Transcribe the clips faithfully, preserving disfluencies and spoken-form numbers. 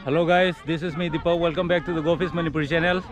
Hello guys, this is me Deepak. Welcome back to the Gofish Manipuri channel.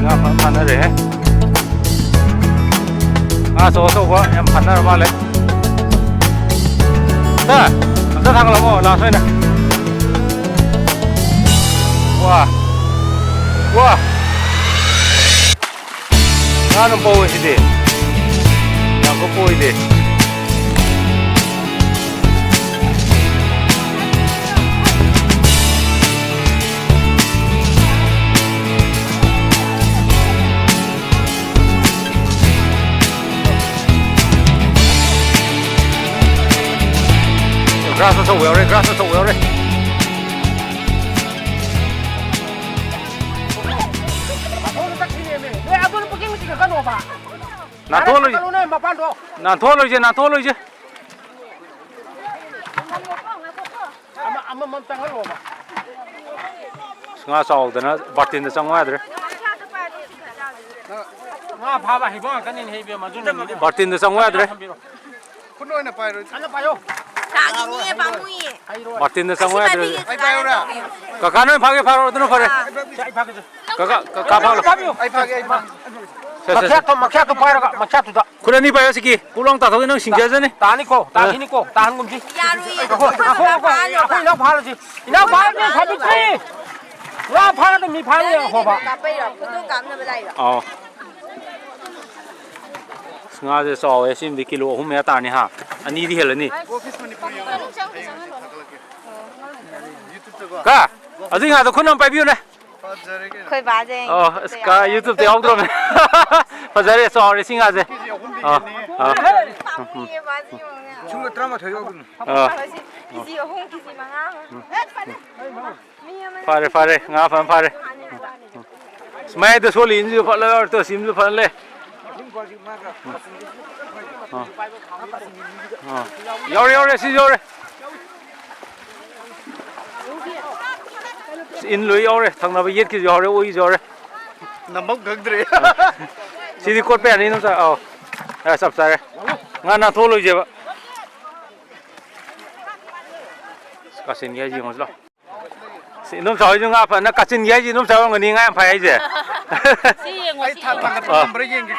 ꯉꯥ ꯐꯥ-, ꯐꯥꯅꯔꯦꯍꯦ꯫ ꯉꯥ ꯑꯆꯧ ꯑꯆꯧꯕ ꯌꯥꯝ ꯐꯥꯅꯔ ꯃꯥꯜꯂꯦ꯫ ꯁꯥꯔ, ꯑꯝꯇ ꯊꯥꯡꯒꯠꯂꯝꯃꯣ, ꯂꯥꯁ ꯑꯣꯏꯅ꯫ ꯋꯥ꯫ ꯋꯥ꯫ ꯉꯥ ꯑꯗꯨꯝ ꯄꯧꯋꯦ ꯁꯤꯗꯤ꯫ ꯌꯥꯝ ꯀꯟꯅ ꯄꯧꯏꯗꯤ꯫ ꯒ꯭ꯔꯥꯁ ꯑꯆꯧꯕ ꯌꯥꯎꯔꯦ, ꯒ꯭ꯔꯥꯁ ꯑꯆꯧꯕ ꯌꯥꯎꯔꯦ꯫ ꯑꯁꯣꯝꯗ ꯆꯠꯈꯤꯅꯦꯃꯤ꯫ ꯅꯣꯏ ꯑꯗꯨꯅ ꯄꯨꯈ꯭ꯔꯤ ꯃꯆꯤꯟꯗ ꯀꯩꯅꯣꯕ꯫ ꯅꯥꯟꯊꯣꯛꯍꯜꯂꯣꯏꯁꯦ꯫ ꯀꯩꯅꯣꯅꯦ ꯃꯄꯥꯟꯗꯣ꯫ ꯅꯥꯟꯊꯣꯛꯍꯜꯂꯣꯏꯁꯦ, ꯅꯥꯟꯊꯣꯛꯍꯜꯂꯣꯏꯁꯦ꯫ ꯑꯃ-, ꯑꯃꯃꯝ ꯆꯪꯍꯜꯂꯣꯕ꯫ ꯉꯥ ꯆꯥꯎꯗꯅ ꯕꯥꯔꯇꯤꯟꯗ ꯆꯪꯉꯨ ꯌꯥꯗ꯭ꯔꯦ꯫ ꯉꯥ ꯐꯥꯕ ꯍꯩꯕ ꯉꯥꯛꯇꯅꯤꯅꯦ, ꯏꯕꯦꯝꯃ, ꯑꯗꯨꯅꯅꯤꯅꯦ꯫ ꯕꯥꯔꯇꯤꯟꯗ ꯆꯪꯉꯨ ꯌꯥꯗ꯭ꯔꯦ꯫ ꯊꯝꯕꯤꯔꯣ꯫ ꯈꯨꯠꯅ ꯑꯣꯏꯅ ꯄꯥꯏꯔꯣ꯫ ꯁꯥꯟꯅ ꯄꯥꯏꯌꯣ꯫ ꯇꯥꯈꯤꯅꯤꯌꯦ, ꯄꯥꯝꯃꯨꯏꯌꯦ꯫ ꯃꯥꯔꯇꯤꯟꯗ ꯆꯪꯉꯣ ꯁꯤ ꯌꯥꯗ꯭ꯔꯦ꯫ ꯄꯥꯏꯕꯤꯒꯦ, ꯑꯩ ꯄꯥꯏꯌꯨꯔꯥ? ꯁꯨꯃꯥꯏꯅ ꯇꯧꯕꯤꯌꯨ꯫ ꯀꯀꯥ ꯅꯣꯏ ꯐꯥꯒꯦ ꯐꯥꯔꯣ, ꯑꯗꯨꯅ ꯐꯔꯦ꯫ ꯑꯥ꯫ ꯁꯤ ꯑꯩ ꯐꯥꯒꯦꯁꯦ꯫ ꯀꯀꯥ, ꯀꯀꯥ ꯐꯥꯔꯣ꯫ ꯐꯥꯕꯤꯌꯨ꯫ ꯑꯩ ꯐꯥꯒꯦ, ꯑꯩ ꯐꯥꯒꯦ꯫ ꯁꯦ, ꯁꯦ, ꯁꯦ꯫ ꯃꯈ꯭ꯌꯥꯠꯇꯣ, ꯃꯈ꯭ꯌꯥꯠꯇꯣ ꯄꯥꯏꯔꯒ, ꯃꯈ꯭ꯌꯥꯠꯇꯨꯗ꯫ ꯈꯨꯠ ꯑꯅꯤ ꯄꯥꯏꯌꯣ, ꯁꯤꯀꯤ꯫ ꯀꯣꯛ ꯂꯥꯎ ꯇꯥꯊꯣꯛꯀꯦ, ꯅꯪ ꯁꯤꯡꯖꯖꯅꯤ꯫ ꯇꯥꯅꯤꯀꯣ, ꯑꯥ꯫ ꯇꯥꯈꯤꯅꯤꯀꯣ, ꯇꯥꯍꯟꯒꯨꯝꯁꯤ꯫ ꯌꯥꯔꯣꯏꯌꯦ, ꯉꯥꯏꯈꯣ, ꯉꯥꯏꯈꯣ, ꯉꯥꯏꯈꯣ, ꯐꯥꯍꯜꯂꯣꯕ꯫ ꯑꯩꯈꯣꯏ ꯏꯅꯥꯎ ꯐꯥꯍꯜꯂꯁꯤ꯫ ꯏꯅꯥꯎ ꯐꯥꯍꯜꯂꯁꯤ, ꯐꯥꯕꯤꯁꯤ꯫ ꯉꯥ ꯐꯥꯒꯗꯕ ꯃꯤ ꯐꯥꯔꯦ, ꯉꯥꯏꯈꯣꯕ꯫ ꯀꯥꯞꯄꯩꯔꯣ? ꯐꯣꯇꯣ ꯀꯥꯞꯅꯕ ꯂꯥꯛꯏꯔꯣ? ꯑꯥꯎ꯫ ꯑꯁ, ꯉꯥꯁꯦ ꯆꯥꯎꯋꯦ꯫ ꯁꯤꯃꯗꯤ ꯀꯤꯂꯣ ꯑꯍꯨꯝ ꯃꯌꯥ ꯇꯥꯔꯅꯤ, ꯍꯥ? ꯑꯅꯤꯗꯤ ꯍꯦꯜꯂꯅꯤ꯫ ꯀ? ꯑꯗꯨꯏ ꯉꯥꯗꯣ ꯈꯨꯠꯅ ꯑꯃ ꯄꯥꯏꯕꯤꯌꯨꯅꯦ꯫ ꯐꯖꯔꯦ ꯀꯩꯅꯣ꯫ ꯑꯩꯈꯣꯏ ꯕꯥꯁꯦ ꯑꯣ, ꯑꯁ, ꯀ-, YouTube-ꯇ ꯌꯥꯎꯗ꯭ꯔꯣꯃꯦ꯫ ꯐꯖꯔꯦ, ꯆꯥꯎꯔꯦ ꯁꯤ ꯉꯥꯁꯦ꯫ ꯀꯦꯖꯤ ꯑꯍꯨꯝꯗꯤ ꯑꯥ, ꯍꯦꯟꯅꯤꯍꯦ꯫ ꯑꯥ꯫ ꯄꯥꯝꯃꯨꯏꯌꯦ, ꯕꯥꯁꯦ ꯌꯦꯡꯉꯨꯅꯦ꯫ ꯁꯨꯝꯕ ꯇꯔꯥꯃꯥꯊꯣꯏ ꯌꯥꯎꯗꯣꯏꯅꯤ꯫ ꯑꯥ꯫ ꯀꯦꯖꯤ ꯑꯍꯨꯝ, ꯀꯦꯖꯤ ꯃꯉꯥ꯫ ꯃꯤ ꯑꯃꯅ ꯐꯥꯔꯦ, ꯐꯥꯔꯦ꯫ ꯉꯥ ꯐꯖꯅ ꯐꯥꯔꯦ꯫ ꯍꯥꯟꯅ ꯌꯥꯔꯕ꯫ ꯃꯌꯥꯏꯗ ꯁꯣꯜꯂꯤ ꯏꯟꯁꯤꯁꯨ ꯐꯠꯂ ꯌꯥꯎꯔꯦ, ꯇꯣ, ꯁꯤ ꯏꯟꯁꯨ ꯐꯖꯅ ꯂꯩ꯫ ꯑꯥ꯫ ꯑꯥ꯫ ꯌꯥꯎꯔꯦ, ꯌꯥꯎꯔꯦ, ꯁꯤꯁꯨ ꯌꯥꯎꯔꯦ꯫ ꯏꯟ ꯂꯣꯏ ꯌꯥꯎꯔꯦ, ꯊꯪꯅꯕ ꯌꯦꯠꯀꯤꯁꯨ ꯌꯥꯎꯔꯦ, ꯑꯣꯏꯒꯤꯁꯨ ꯌꯥꯎꯔꯦ꯫ ꯅꯝꯐꯝ ꯈꯪꯗ꯭ꯔꯦ꯫ ꯑꯥ꯫ ꯁꯤꯗꯤ ꯀꯣꯠꯄ ꯌꯥꯅꯤ, ꯏꯟꯗꯣꯝꯆꯥ꯫ ꯑꯧ꯫ ꯑꯥ, ꯆꯞ ꯆꯥꯔꯦ꯫ ꯉꯥ ꯅꯥꯟꯊꯣꯛꯍꯜꯂꯣꯏꯁꯦꯕ꯫ ꯀꯥꯆꯤꯟꯒꯤ ꯍꯥꯏꯁꯤ ꯌꯦꯡꯉꯨꯁꯤ ꯂꯥꯎ꯫ ꯁꯤ ꯏꯟꯗꯣꯝꯆꯥ ꯍꯣꯏꯁꯨ ꯉꯥ ꯐꯅ ꯀꯥꯆꯤꯟꯒꯤ ꯍꯥꯏꯁꯤ ꯏꯟꯗꯣꯝꯆꯥ ꯑꯣꯏꯔꯝꯒꯅꯤ ꯉꯥ ꯌꯥꯝ ꯐꯥꯏ ꯍꯥꯏꯁꯦ꯫ ꯁꯤ ꯌꯦꯡꯉꯣ, ꯑꯩ ꯁꯤ ꯊꯥ-, ꯌꯦꯡꯉꯣ꯫ ꯊꯥꯡꯒꯠꯄ ꯑꯣ꯫ ꯉꯝꯕ꯭ꯔꯥ ꯌꯦꯡꯒꯦ꯫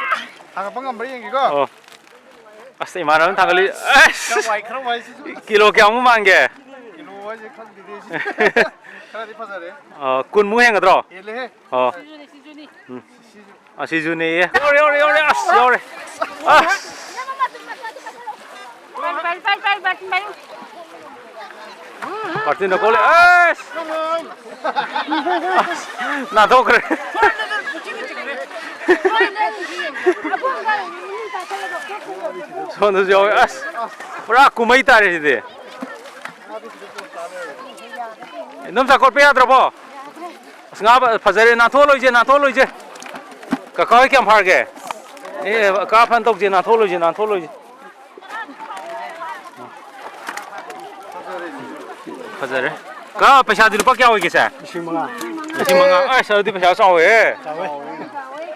ꯊꯥꯡꯒꯠꯄ ꯉꯝꯕ꯭ꯔꯥ ꯌꯦꯡꯒꯦꯀꯣ꯫ ꯑꯣ꯫ ꯑꯁ, ꯏꯃꯥꯟꯅꯕꯅ ꯊꯥꯡꯒꯠꯂꯤ꯫ ꯑꯁ! ꯈꯔ ꯋꯥꯏ, ꯈꯔ ꯋꯥꯏ ꯁꯤꯁꯨ꯫ ꯀꯤꯂꯣ ꯀꯌꯥꯃꯨꯛ ꯃꯥꯟꯒꯦ? ꯀꯤꯂꯣ ꯍꯥꯏꯁꯦ ꯈꯪꯗꯦꯅꯦ ꯁꯤ꯫ ꯈꯔꯗꯤ ꯐꯖꯔꯦ꯫ ꯑ, ꯀꯨꯟꯃꯨꯛ ꯍꯦꯟꯒꯗ꯭ꯔꯣ? ꯍꯦꯜꯂꯦꯍꯦ꯫ ꯑꯣ꯫ ꯁꯤꯁꯨꯅꯤ, ꯁꯤꯁꯨꯅꯤ꯫ ꯎꯝ꯫ ꯁꯤꯁꯨ꯫ ꯑꯁꯤꯁꯨꯅꯦꯌꯦ꯫ ꯌꯧꯔꯦ, ꯌꯧꯔꯦ, ꯌꯧꯔꯦ꯫ ꯑꯁ, ꯌꯧꯔꯦ꯫ ꯑꯁ! ꯄꯥꯏꯌꯨ, ꯄꯥꯏꯌꯨ, ꯄꯥꯏꯌꯨ, ꯄꯥꯏꯌꯨ, ꯄꯥꯏꯌꯨ꯫ ꯃꯥꯔꯇꯤꯟꯅ ꯀꯣꯜꯂꯦ꯫ ꯑꯁ! ꯑꯁ! ꯅꯥꯟꯊꯣꯛꯈ꯭ꯔꯦ꯫ ꯁꯣꯝꯗꯁꯨ ꯌꯥꯎꯋꯦ꯫ ꯑꯁ! ꯄꯨꯔꯥ ꯀꯨꯝꯍꯩ ꯇꯥꯔꯦ ꯁꯤꯗꯤ꯫ ꯏꯟꯗꯣꯝꯆꯥ, ꯀꯣꯠꯄ ꯌꯥꯗ꯭ꯔꯕꯣ? ꯑꯁ, ꯉꯥ ꯐ-, ꯐꯖꯔꯦ꯫ ꯅꯥꯟꯊꯣꯛꯍꯜꯂꯣꯏꯁꯦ, ꯅꯥꯟꯊꯣꯛꯍꯜꯂꯣꯏꯁꯦ꯫ ꯀꯀꯥ ꯍꯣꯏ ꯀꯌꯥꯝ ꯐꯥꯔꯒꯦ? ꯑꯦ, ꯀꯥ ꯐꯟ ꯇꯧꯁꯦ, ꯅꯥꯟꯊꯣꯛꯍꯜꯂꯣꯏꯁꯦ, ꯅꯥꯟꯊꯣꯛꯍꯜꯂꯣꯏꯁꯦ꯫ ꯐꯖꯔꯦ꯫ ꯀꯥ, ꯄꯩꯁꯥꯗꯤ ꯂꯨꯄꯥ ꯀꯌꯥ ꯑꯣꯏꯒꯦ, ꯁꯦ? ꯂꯤꯁꯤꯡ ꯃꯉꯥ꯫ ꯂꯤꯁꯤꯡ ꯃꯉꯥ꯫ ꯑꯁ, ꯑꯗꯨꯗꯤ ꯄꯩꯁꯥ ꯆꯥꯎꯋꯦꯍꯦ꯫ ꯆꯥꯎꯋꯦ꯫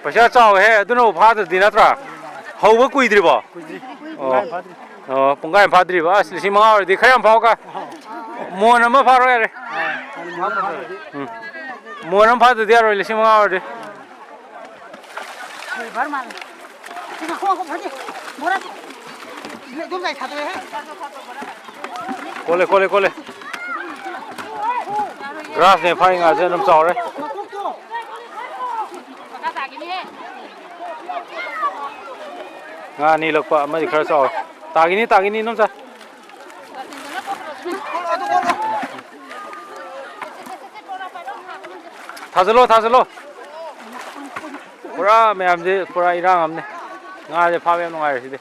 ꯄꯩꯁꯥ ꯆꯥꯎꯋꯦꯍꯦ꯫ ꯑꯗꯨꯅꯕꯨ ꯐꯥꯗ꯭ꯔꯗꯤ ꯅꯠꯇ꯭ꯔꯥ? ꯍꯧꯕ ꯀꯨꯏꯗ꯭ꯔꯤꯕꯣ? ꯀꯨꯏꯗ꯭ꯔꯤ꯫ ꯑꯣ꯫ ꯉꯔꯥꯡ ꯐꯥꯗ꯭ꯔꯤ꯫ ꯑꯣ, ꯄꯨꯡꯈꯥꯏ ꯑꯃ ꯐꯥꯗ꯭ꯔꯤꯕ꯫ ꯑꯁ, ꯂꯤꯁꯤꯡ ꯃꯉꯥ ꯑꯣꯏꯔꯗꯤ ꯈꯔ ꯌꯥꯝ ꯐꯥꯎꯀ꯫ ꯃꯣꯟ ꯑꯃ ꯐꯥꯔꯣ ꯌꯥꯔꯦ꯫ ꯎꯝ꯫ ꯃꯣꯟ ꯑꯃ ꯐꯥꯗꯗꯤ ꯌꯥꯔꯣꯏ, ꯂꯤꯁꯤꯡ ꯃꯉꯥ ꯑꯣꯏꯔꯗꯤ꯫ ꯁꯤꯜꯚꯔ ꯃꯥꯜꯂꯦ꯫ ꯁꯤ ꯉꯥꯏꯈꯣ, ꯉꯥꯏꯈꯣ, ꯐꯗꯤ꯫ ꯕꯣꯔꯥ꯫ ꯑꯗꯨꯝ ꯂꯩ ꯊꯥꯗꯣꯛꯑꯦꯍꯦ꯫ ꯀꯣꯜꯂꯦ, ꯀꯣꯜꯂꯦ, ꯀꯣꯜꯂꯦ꯫ ꯒ꯭ꯔꯥꯁꯅꯦ ꯐꯥꯔꯤ ꯉꯥꯁꯦ ꯑꯗꯨꯝ ꯆꯥꯎꯔꯦ꯫ ꯃꯀꯣꯛꯇꯣ꯫ ꯉꯥ ꯑꯅꯤ ꯂꯛꯄ ꯑꯃꯗꯤ ꯈꯔ ꯆꯥꯎꯔꯦ꯫ ꯇꯥꯒꯤꯅꯤ, ꯇꯥꯒꯤꯅꯤ, ꯏꯗꯣꯝꯆꯥ꯫ ꯊꯥꯖꯤꯜꯂꯣ, ꯊꯥꯖꯤꯜꯂꯣ꯫ ꯄꯨꯔꯥ ꯃꯌꯥꯝꯁꯦ ꯄꯨꯔꯥ ꯏꯔꯥꯡ ꯑꯃꯅꯤ꯫ ꯉꯥꯁꯦ ꯐꯥꯕ ꯌꯥꯝ ꯅꯨꯡꯉꯥꯏꯔꯦ ꯁꯤꯗꯤ꯫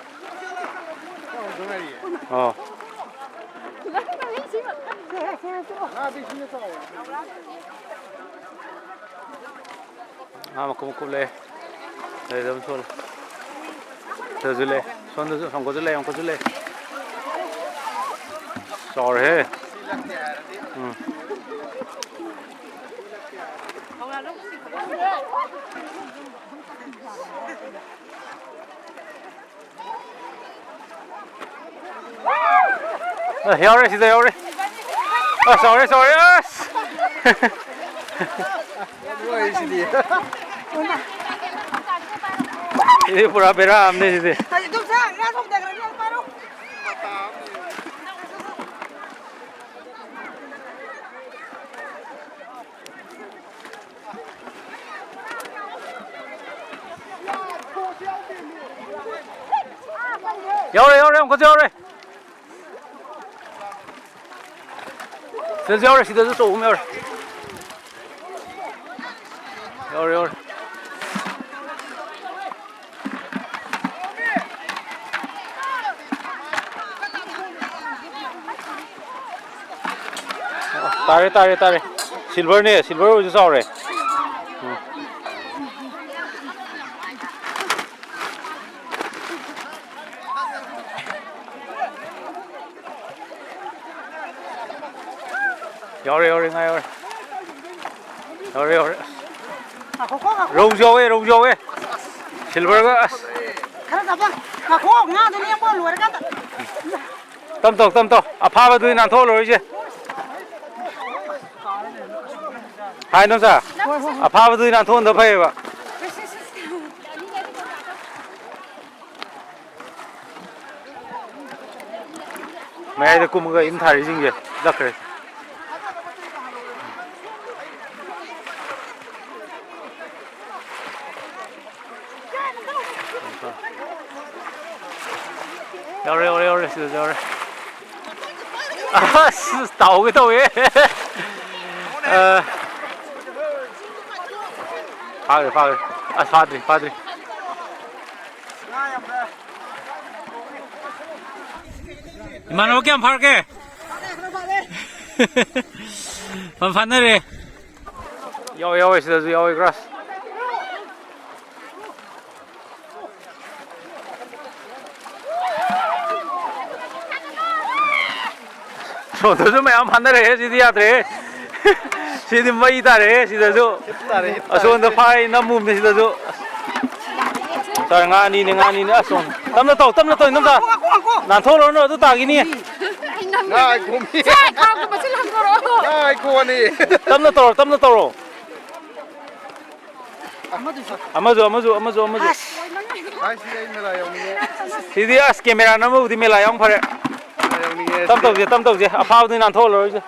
ꯑꯣ꯫ ꯉꯥ ꯃꯀꯨꯞ ꯃꯀꯨꯞ ꯂꯩ꯫ ꯂꯩ ꯑꯗꯨꯝ ꯁꯣꯜꯂꯦ꯫ ꯁꯤꯗꯁꯨ ꯂꯩ꯫ ꯁꯣꯝꯗꯁꯨ, ꯑꯁꯣꯝꯀꯁꯨ ꯂꯩ, ꯑꯁꯣꯝꯀꯁꯨ ꯂꯩ꯫ ꯆꯥꯎꯔꯦꯍꯦ꯫ ꯎꯝ꯫ ꯑ, ꯌꯥꯎꯔꯦ, ꯁꯤꯗ ꯌꯥꯎꯔꯦ꯫ ꯑꯁ, ꯆꯥꯎꯔꯦ, ꯆꯥꯎꯔꯦ, ꯑꯁ꯫ ꯂꯣꯏꯔꯦ ꯁꯤꯗꯤ꯫ ꯁꯤꯗꯤ ꯄꯨꯔꯥ ꯕꯦꯔꯥ ꯑꯃꯅꯦ ꯁꯤꯗꯤ꯫ ꯌꯥꯎꯔꯦ, ꯌꯥꯎꯔꯦ, ꯑꯃꯨꯛꯀꯁꯨ ꯌꯥꯎꯔꯦ꯫ ꯁꯤꯗꯁꯨ ꯌꯥꯎꯔꯦ, ꯁꯤꯗꯁꯨ ꯑꯆꯧꯕ ꯑꯃ ꯌꯥꯎꯔꯦ꯫ ꯌꯥꯎꯔꯦ, ꯌꯥꯎꯔꯦ꯫ ꯇꯥꯔꯦ, ꯇꯥꯔꯦ, ꯇꯥꯔꯦ꯫ ꯁꯤꯜꯚꯔꯅꯦ, ꯁꯤꯜꯚꯔ ꯑꯣꯏꯔꯁꯨ ꯆꯥꯎꯔꯦ꯫ ꯎꯝ꯫ ꯌꯥꯎꯔꯦ, ꯌꯥꯎꯔꯦ, ꯉꯥ ꯌꯥꯎꯔꯦ꯫ ꯌꯥꯎꯔꯦ, ꯌꯥꯎꯔꯦ꯫ ꯉꯥꯏꯈꯣꯀꯣ, ꯉꯥꯏꯈꯣ꯫ ꯔꯧꯁꯨ ꯌꯥꯎꯋꯦ, ꯔꯧꯁꯨ ꯌꯥꯎꯋꯦ꯫ ꯁꯤꯜꯚꯔꯒ ꯑꯁ꯫ ꯈꯔ ꯆꯥꯕ꯫ ꯉꯥꯏꯈꯣ, ꯉꯥꯗꯣ ꯂꯦꯡꯉꯣ ꯂꯣꯏꯔꯀꯥꯟꯗ꯫ ꯇꯝ ꯇꯧ, ꯇꯝ ꯇꯧ꯫ ꯑꯐꯥꯕꯗꯨꯗꯤ ꯅꯥꯟꯊꯣꯛꯍꯜꯂꯔꯣꯏꯁꯦ꯫ ꯍꯥꯏ ꯅꯣꯆꯥ, ꯑꯐꯥꯕꯗꯨꯗꯤ ꯅꯥꯟꯊꯣꯛꯍꯟꯗ ꯐꯩꯌꯦꯕ꯫ ꯃꯌꯥꯏꯗ ꯀꯨꯝꯃꯒ ꯏꯟ ꯊꯥꯔꯤꯁꯤꯡꯁꯦ ꯂꯛꯈ꯭ꯔꯦ꯫ ꯌꯥꯎꯔꯦ, ꯌꯥꯎꯔꯦ, ꯌꯥꯎꯔꯦ, ꯁꯤꯗꯁꯨ ꯌꯥꯎꯔꯦ꯫ ꯑꯁ, ꯇꯥꯍꯧꯒꯦ ꯇꯧꯋꯦ꯫ ꯑ, ꯐꯥꯈ꯭ꯔꯦ, ꯐꯥꯈ꯭ꯔꯦ꯫ ꯑꯁ, ꯐꯥꯗ꯭ꯔꯤ, ꯐꯥꯗ꯭ꯔꯤ꯫ ꯏꯃꯥꯟꯅꯕ, ꯀꯌꯥꯝ ꯐꯥꯔꯛꯀꯦ? ꯐꯥ-, ꯐꯥꯅꯔꯦ꯫ ꯌꯥꯎꯋꯦ, ꯌꯥꯎꯋꯦ, ꯁꯤꯗꯁꯨ ꯌꯥꯎꯋꯦ, ꯒ꯭ꯔꯥꯁ꯫ ꯁꯣꯝꯗꯁꯨ ꯃꯌꯥꯝ ꯐꯥꯅꯔꯛꯑꯦ, ꯁꯤꯗꯤ ꯌꯥꯗ꯭ꯔꯦꯍꯦ꯫ ꯁꯤꯗꯤ ꯃꯩ ꯇꯥꯔꯦꯍꯦ, ꯁꯤꯗꯁꯨ꯫ ꯍꯤꯞ ꯇꯥꯔꯦ, ꯍꯤꯞ ꯇꯥꯔꯦ꯫ ꯑꯁꯣꯝꯗ ꯐꯥꯏ ꯅꯝꯃꯨꯕꯅꯦ ꯁꯤꯗꯁꯨ꯫ ꯁꯥꯔ, ꯉꯥ ꯑꯅꯤꯅꯦ, ꯉꯥ ꯑꯅꯤꯅꯦ꯫ ꯑꯁ, ꯁꯣꯝ꯫ ꯇꯞꯅ ꯇꯧ, ꯇꯞꯅ ꯇꯧ, ꯏꯅꯝꯆꯥ꯫ ꯅꯥꯟꯊꯣꯛꯎꯔꯅꯨ, ꯑꯗꯨ ꯇꯥꯈꯤꯅꯤ꯫ ꯉꯥ ꯈꯣꯡꯉꯤ꯫ ꯁꯦ, ꯈꯥꯎꯗꯣ ꯃꯆꯤꯟ ꯍꯥꯡꯗꯣꯔꯛꯑꯣ꯫ ꯉꯥ ꯈꯣꯡꯉꯅꯤ꯫ ꯇꯞꯅ ꯇꯧꯔꯣ, ꯇꯞꯅ ꯇꯧꯔꯣ꯫ ꯑꯃꯁꯨ, ꯑꯃꯁꯨ, ꯑꯃꯁꯨ, ꯑꯃꯁꯨ꯫ ꯑꯁ꯫ ꯍꯥꯏ, ꯁꯤꯗꯤ ꯑꯩ ꯃꯦꯂꯥ ꯌꯧꯅꯤꯡꯉꯦ꯫ ꯁꯤꯗꯤ ꯑꯁ, ꯀꯦꯃꯦꯔꯥ ꯅꯝꯕꯕꯨꯗꯤ ꯃꯦꯂꯥ ꯌꯥꯎ ꯐꯔꯦ꯫ ꯃꯦꯂꯥ ꯌꯧꯅꯤꯡꯉꯦ, ꯇꯞ ꯁꯤꯗꯤ꯫ ꯇꯧꯁꯦ, ꯇꯞ ꯇꯧꯁꯦ꯫ ꯑꯐꯥꯕꯗꯤ ꯅꯥꯟꯊꯣꯛꯍꯜꯂꯔꯣꯏꯁꯦ꯫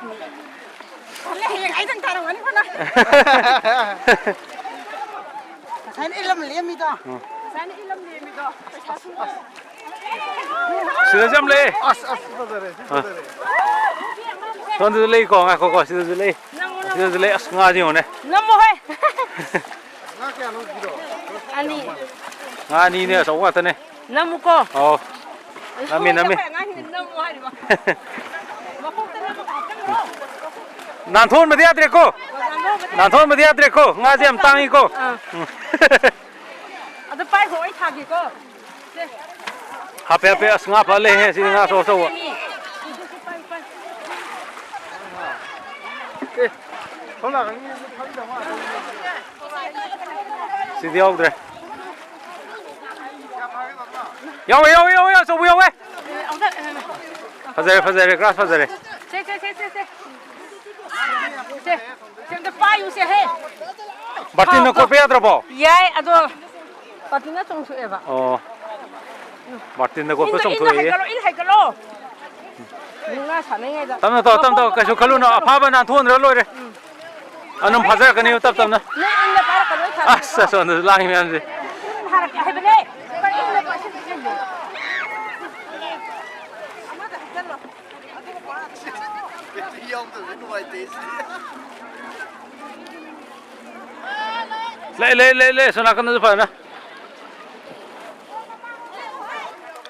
ꯇꯜꯂꯦ, ꯍꯌꯦꯡ ꯑꯩ ꯅꯪ ꯇꯥꯔꯝꯒꯅꯤꯀꯣ ꯅꯪ꯫ ꯉꯁꯥꯏꯅ ꯏꯜꯂꯝ ꯂꯦꯝꯃꯤꯗꯣ꯫ ꯎꯝ꯫ ꯉꯁꯥꯏꯅ ꯏꯜꯂꯝ ꯂꯦꯝꯃꯤꯗꯣ꯫ ꯄꯩꯁꯥ ꯁꯨꯡ-, ꯁꯤꯗꯁꯨ ꯌꯥꯝ ꯂꯩ꯫ ꯑꯁ, ꯑꯁ, ꯐꯖꯔꯦ, ꯁꯤ ꯑ꯫ ꯐꯖꯔꯦ꯫ ꯁꯣꯝꯗꯁꯨ ꯂꯩꯀꯣ, ꯉꯥꯏꯈꯣꯀꯣ, ꯁꯤꯗꯁꯨ ꯂꯩ꯫ ꯅꯪꯉꯣ, ꯅꯪꯉꯣ꯫ ꯁꯤꯗꯁꯨ ꯂꯩ꯫ ꯑꯁ, ꯉꯥꯁꯦ ꯌꯦꯡꯉꯨꯅꯦ꯫ ꯅꯝꯃꯣꯍꯦ꯫ ꯉꯥ ꯀꯌꯥꯅꯣ ꯍꯧꯖꯤꯛꯀꯤꯗꯣ? ꯑꯅꯤ꯫ ꯉꯥ ꯑꯅꯤꯅꯦ, ꯑꯆꯧꯕ ꯉꯥꯛꯇꯅꯦ꯫ ꯅꯝꯃꯨꯀꯣ꯫ ꯑꯧ꯫ ꯅꯝꯃꯦ, ꯅꯝꯃꯦ꯫ ꯑꯉꯥꯡꯁꯤꯡꯁꯦ ꯅꯝꯃꯣ ꯍꯥꯏꯔꯤꯕ꯫ ꯃꯈꯣꯡꯗ ꯅꯝꯃꯒ ꯍꯥꯞꯆꯜꯂꯣ꯫ ꯅꯥꯟꯊꯣꯛꯍꯟꯕꯗꯤ ꯌꯥꯗ꯭ꯔꯦꯀꯣ꯫ ꯅꯥꯟꯊꯣꯛꯍꯟꯕꯗꯤ ꯌꯥꯗ꯭ꯔꯦꯀꯣ꯫ ꯉꯥꯁꯦ ꯌꯥꯝ ꯇꯥꯡꯉꯤꯀꯣ꯫ ꯑꯥ꯫ ꯎꯝ꯫ ꯑꯗꯨ ꯄꯥꯏꯈꯣ, ꯑꯩ ꯊꯥꯒꯦꯀꯣ꯫ ꯁꯦ꯫ ꯍꯥꯞꯄꯦ, ꯍꯥꯞꯄꯦ꯫ ꯑꯁ, ꯉꯥ ꯐꯥ ꯂꯩꯍꯦ꯫ ꯁꯤꯗꯤ ꯉꯥ ꯑꯆꯧ ꯑꯆꯧꯕ꯫ ꯑꯦ, ꯁꯣꯝ ꯅꯥꯀꯟꯒꯤ ꯐꯥꯕꯤꯗ ꯃꯥ꯫ ꯁꯤꯗꯤ ꯌꯥꯎꯗ꯭ꯔꯦ꯫ ꯌꯥꯎꯋꯦ, ꯌꯥꯎꯋꯦ, ꯌꯥꯎꯋꯦ, ꯑꯆꯧꯕ ꯌꯥꯎꯋꯦ꯫ ꯐꯖꯔꯦ, ꯐꯖꯔꯦ, ꯒ꯭ꯔꯥꯁ ꯐꯖꯔꯦ꯫ ꯁꯦ, ꯁꯦ, ꯁꯦ, ꯁꯦ, ꯁꯦ꯫ ꯁꯦ, ꯁꯦ, ꯑꯝꯇ ꯄꯥꯏꯌꯨꯁꯦ, ꯍꯦ꯫ ꯕꯥꯔꯇꯤꯟꯅ ꯀꯣꯠꯄ ꯌꯥꯗ꯭ꯔꯕꯣ? ꯌꯥꯏ, ꯑꯗꯣ ꯕꯥꯔꯇꯤꯟꯅ ꯆꯣꯡꯊꯣꯛꯑꯦꯕ꯫ ꯑꯣ꯫ ꯕꯥꯔꯇꯤꯟꯅ ꯀꯣꯠꯄ ꯏꯟꯗ, ꯏꯟꯗ ꯆꯣꯡꯊꯣꯛꯑꯦꯌꯦ꯫ ꯍꯥꯏꯒꯠꯂꯣ, ꯏꯟ ꯍꯥꯏꯒꯠꯂꯣ꯫ ꯃꯨꯛꯅꯥ ꯁꯥꯟꯅꯉꯩꯗ꯫ ꯇꯞꯅ ꯇꯧ, ꯇꯞꯅ ꯇꯧ, ꯀꯩꯁꯨ ꯈꯜꯂꯨꯅꯨ, ꯑꯐꯥꯕ ꯅꯥꯟꯊꯣꯛꯍꯟꯈ꯭ꯔ ꯂꯣꯏꯔꯦ꯫ ꯎꯝ꯫ ꯑꯗꯨꯝ ꯐꯥꯖꯔꯛꯀꯅꯤꯕ ꯇꯞ ꯇꯞꯅ꯫ ꯅꯣꯏ ꯏꯟꯗ ꯄꯥꯏꯔꯛꯀꯅꯣ, ꯑꯩ ꯊꯥꯔꯛꯀꯦꯀꯣ꯫ ꯑꯁ, ꯑꯁꯣꯝꯗꯁꯨ ꯂꯥꯡꯉꯤ ꯃꯌꯥꯝꯁꯦ꯫ ꯏꯟ ꯊꯥꯔꯛꯀꯦ ꯍꯥꯏꯕꯅꯦ꯫ ꯀꯔꯤ ꯏꯟꯅꯣ ꯄꯥꯏꯁꯤꯜꯂꯤꯁꯦ? ꯑꯃꯗ ꯍꯥꯞꯆꯜꯂꯣ꯫ ꯌꯥꯎꯗꯕꯁꯦ ꯅꯨꯡꯉꯥꯏꯇꯦ ꯁꯤꯗꯤ꯫ ꯂꯩ, ꯂꯩ, ꯂꯩ, ꯂꯩ, ꯑꯁꯣꯝ ꯅꯥꯀꯟꯗꯁꯨ ꯐꯖꯅ꯫